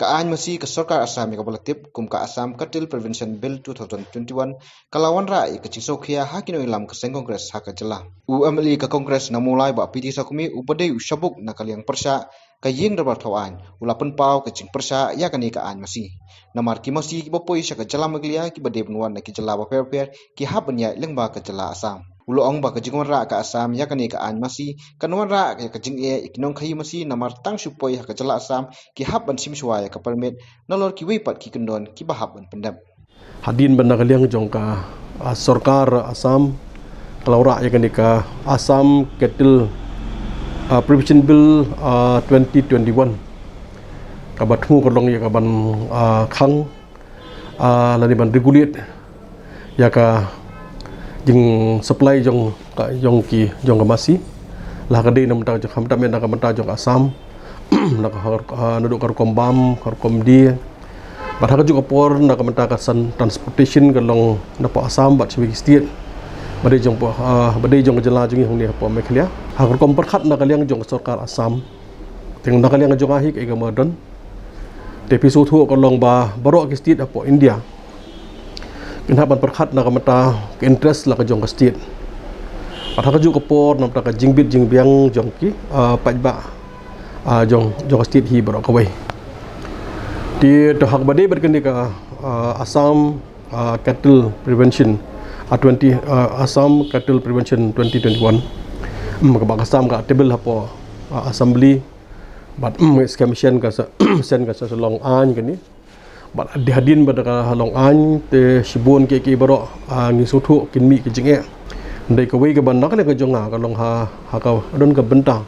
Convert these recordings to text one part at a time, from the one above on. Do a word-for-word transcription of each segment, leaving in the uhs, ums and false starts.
Ka aiñ masi ka sorkar Assam ïa kaba la tip kum ka Assam Cattle Prevention Bill two thousand twenty-one ka la wanrah ïa ka jingsngewkhia ha ki nongïalam ka seng Congress ha ka jylla. U M L A ka Congress na Mawlai, Bah P D Sawkmie, uba dei u shabuk na ka liang pyrshah ka ïing dorbar thaw aiñ, u la pynpaw ka jingpyrshah ïa kane ka aiñ masi. Namar ki masi kiba poi sha ka jylla Meghalaya kiba dei ban wan na ki jylla bapher bapher ki hap ban ïaid lyngba ka jylla Assam. U la ong ba ka jingwanrah ka Assam ïa kane ka aiñ masi kan wanrah ïa ka jingeh ïa ki nongkhaïi masi, namar tang shu poi ha ka jylla Assam ki hap ban shim shuwa ïa ka permit, nalor kiwei pat ki kyndon kiba hap ban pyndep. Hadien ba na ka liang jong ka, ah, sorkar Assam ka la wanrah ïa kane ka Assam Cattle, ah, Prevention Bill, ah, twenty twenty-one, kaba thmu ka long ïa ka ban, ah, khang, ah, lane ban regulate ïa ka jingsupply jong ka, jong ki, jong ka masi. La ka dei na ka bynta jong, khamtam na ka bynta jong ka Assam, na ka, ah, naduh ka rukom bam, ka rukom die. Bad ha kajuh ka por na ka bynta ka san transportation ka long napoh Assam bad sha kiwei ki state ba dei jong, ah, ba dei jong ka jylla jong ngi hangne hapoh Meghalaya. Ha ka rukom pyrkhat na ka liang jong ka sorkar Assam, te na ka liang jong nga hi kaei kaba don, te phi sngewthuh ka long ba baroh ki state hapoh India kin hap ban pyrkhat na ka bynta ka interest la ka jong ka state. Bad ha kajuh ka por na ka bynta ka jingbit jingbiang jong ki, ah, paidbah, ah, jong, jong ka state hi baroh kawei. Te to ha kaba dei bad kane ka, ah, Assam, ah, Cattle Prevention, ah, twenty, ah, Assam Cattle Prevention twenty twenty-one. Hmm, ka Bah Kassam ka table hapoh, ah, Assembly. Bad, hmm, skhem shen ka sa, shen ka sa long aiñ kane. Bad hadien, hadien ba da ka long aiñ te shibun ki, ki baroh, ah, ngi sngewthuh kin mih ki jingeh. Dei kawei kaba na ka liang ka jong nga ka long ha, ha ka don ka bynta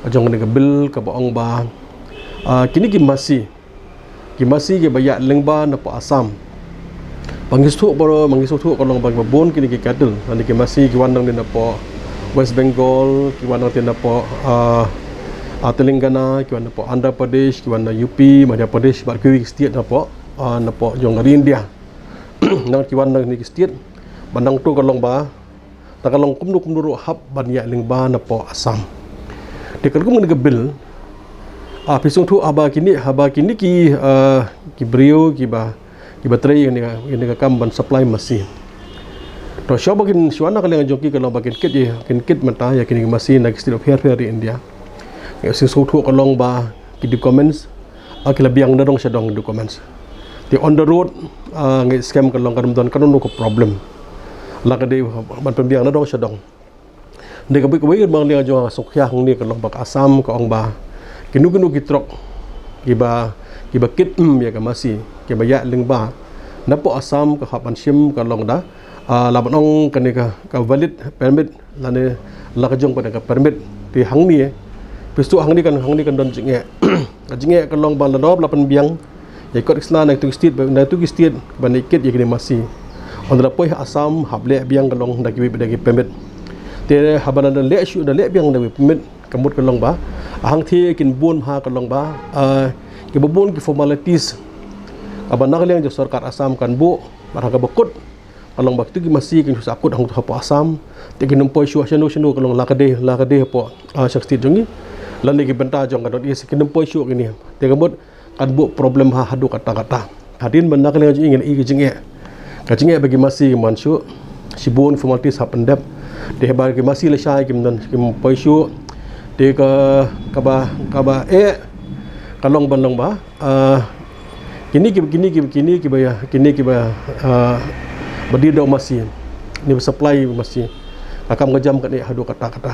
jong kane ka bill kaba ong ba, ah, kine ki masi, ki masi kiba ïaid lyngba napoh Assam. Ba ngi sngewthuh baroh, ba ngi sngewthuh ka long ba kiba bun kine ki cattle, lane ki masi ki wan nangne napoh West Bengal, ki wan nangne napoh, ah, ah, Telangana, ki wan napoh Andhra Pradesh, ki wan na U P, Madhya Pradesh, bad kiwei ki state napoh, ah, napoh jong ka ri India. Nang ki wan nangne ki state, ba nangta ka long ba, ta ka long kumno kumno ruh hap ban ïaid lyngba napoh Assam. Te ka rukom kane ka bill, ah, phi sngewthuh haba kine, haba kine ki, ah, ki briew kiba, kiba trei ïa kane ka, ïa kane ka kam ban supply masi. To shuwa ba kin, shuwa na ka liang jong ki ka long ba kin kit ïa, kin kit mynta ïa kine ki masi na ki state bapher bapher ha ri India. Ngi sngewthuh ka long ba ki documents, ah, ki la biang nadong shadong documents. Te on the road, ah, ngi skhem ka long kan ym don kano kano ka problem. La ka dei ban pynbiang nadong shadong. Dei kawei, kawei ka liang jong nga sngewkhia hangne ka long ba ka Assam ka ong ba kino kino ki truck kiba, kiba kit, mm, ïa ka masi, kiba ïaid lyngba napoh Assam ka hap ban shim ka long da, ah, la ban ong kane ka, ka valid permit, lane la ka jong pat ka permit. Te hangne, phi sngewthuh hangne kan, hangne kan don jingeh. Ka jingeh ka long ba la dep la pynbiang ïa ki kot ki sla na kito ki state, ba na kito ki state ban ïa kit ïa kine masi. Hynda la poi ha Assam hap leh biang ka long da kiwei pat ki permit. Te haba la leh shuh, la leh biang da kiwei permit, ka mut ka long ba, ah, hangtei kin bun ha ka long ba, ah, kiba bun ki formalities kaba na ka liang jong sorkar Assam kan buh, bad ha kaba kut ka long ba kito ki masi kin shu sah kut hangto hapoh Assam. Te kin ym poi shuh shano shano ka long la ka dei, la ka dei hapoh, ah, sha ka state jong ngi, lane ki bynta jong ka North East, kin ym poi shuh kine. Te ka mut kan buh problem ha haduh katta katta. Hadien ba na ka liang jong ngi ngi la i ka jingeh, ka jingeh ba ki masi kim wan shuh, shibun formalities hap pyndep. Te haba ki masi lashai kim don, kim poi shuh. Te ka, kaba, kaba eh ka long ban long ba, ah, kine ki, kine ki, kine kiba ïa, kine kiba, ah, ba die doh masi, ne ba supply masi, ka kam ka jam kan eh haduh katta katta.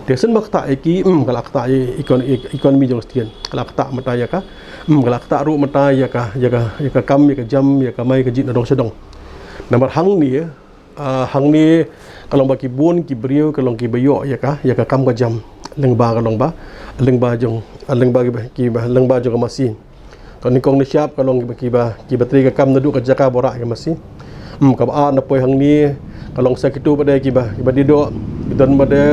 Te shen ba ktah ïa ki, mm, ka la ktah ïa ekon-, ïa economy jong ka state, ka la ktah mynta ïa ka, mm, ka la ktah ruh mynta ïa ka, ïa ka, ïa ka kam, ïa ka jam, ïa ka kamai kajih nadong shadong. Namar hangne, ah, hangne ka long ba ki bun ki briew ka long kiba ïoh ïa ka, ïa ka kam ka jam lyngba, ka long ba lyngba jong, ah, lyngba kiba, kiba, lyngba jong ka masi. Ka nyngkong nyngshap ka long kiba, kiba, kiba trei ka kam naduh ka jaka ba wanrah ïa ka masi. Hmm, kaba ar na poi hangne ka long sa kito pat de kiba, kiba die doh, ki don pat de,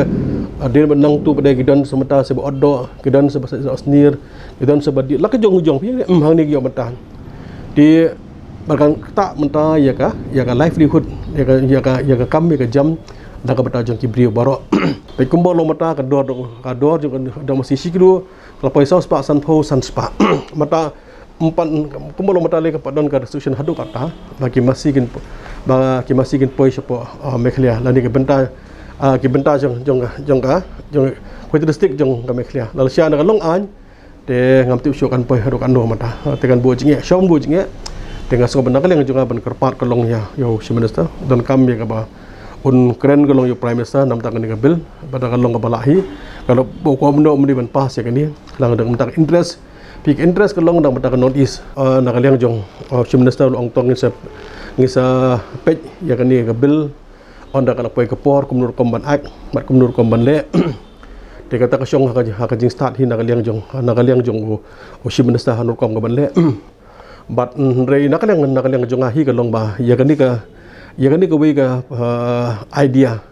ah, dien ba nangto pat de ki don sa mynta sa ba ot doh, ki don sa ba sa, sa snier, ki don sa ba die, la ka jong jong phi, hmm, hangne ki ïoh mynta. Te ba kan ktah mynta ïa ka, ïa ka livelihood, ïa ka, ïa ka, ïa ka kam, ïa ka jam da ka bynta jong ki briew baroh. Peit kumba long mynta ka dor, ka dor jong ka doh masi shi kilo, ka la poi saw spah, sanphew, san spah. Mynta Kumba long mynta lei ka pat don ka restriction haduh katta ba ki masi kin ba ki masi kin poi shapoh Meghalaya lane ki bynta ki bynta jong jong jong ka jong Khwai district jong ka Meghalaya. Lada sha na ka long aiñ te ngam tip shuh kan poi haduh katno mynta. Te kan buh jingeh, shong buh jingeh. Te nga sngew ba na ka liang jong nga ban kyrpad ka long ïa ïa u Chief Minister, donkam ïa kaba un kren ka long ïa u Prime Minister namar kane ka bill ba da ka long kaba lah hi. Ka long ba u kwah mynno mynno ban pass ïa kane. Lang da mynta ka interest, phi ka interest ka long da mynta ka North East. Na ka liang jong u Chief Minister u ong tang ngin sa ngin sa peit ïa kane ka bill. Ynda ka la poi ka por kumno rukom ban act bad kumno rukom ban leh. Te kata ka shong ha ka ha ka jingstad hi na ka liang jong na ka liang jong u Chief Minister ha rukom ka ban leh. Bad hynrei na ka liang na ka liang jong nga hi ka long ba ïa kane ka ïa kane ka wei ka idea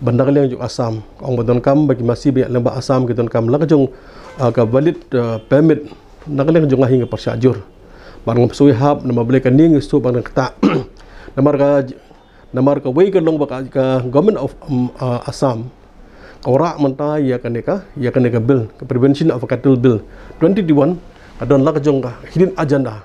ba na ka liang jong Assam ong ba donkam ba ki masi ba ïa leng ba Assam ki donkam la ka jong ka valid permit. Na ka liang jong nga hi nga pyrshah jur. Bad ngam sngewhap namar balei kane ngi sngewthuh ba nang kata namar ka namar ka wei ka long ba ka Government of Assam ka wanrah mynta ïa kane ka ïa kane ka bill ka Prevention of Cartel Bill twenty twenty-one ka don la ka jong ka hidden agenda.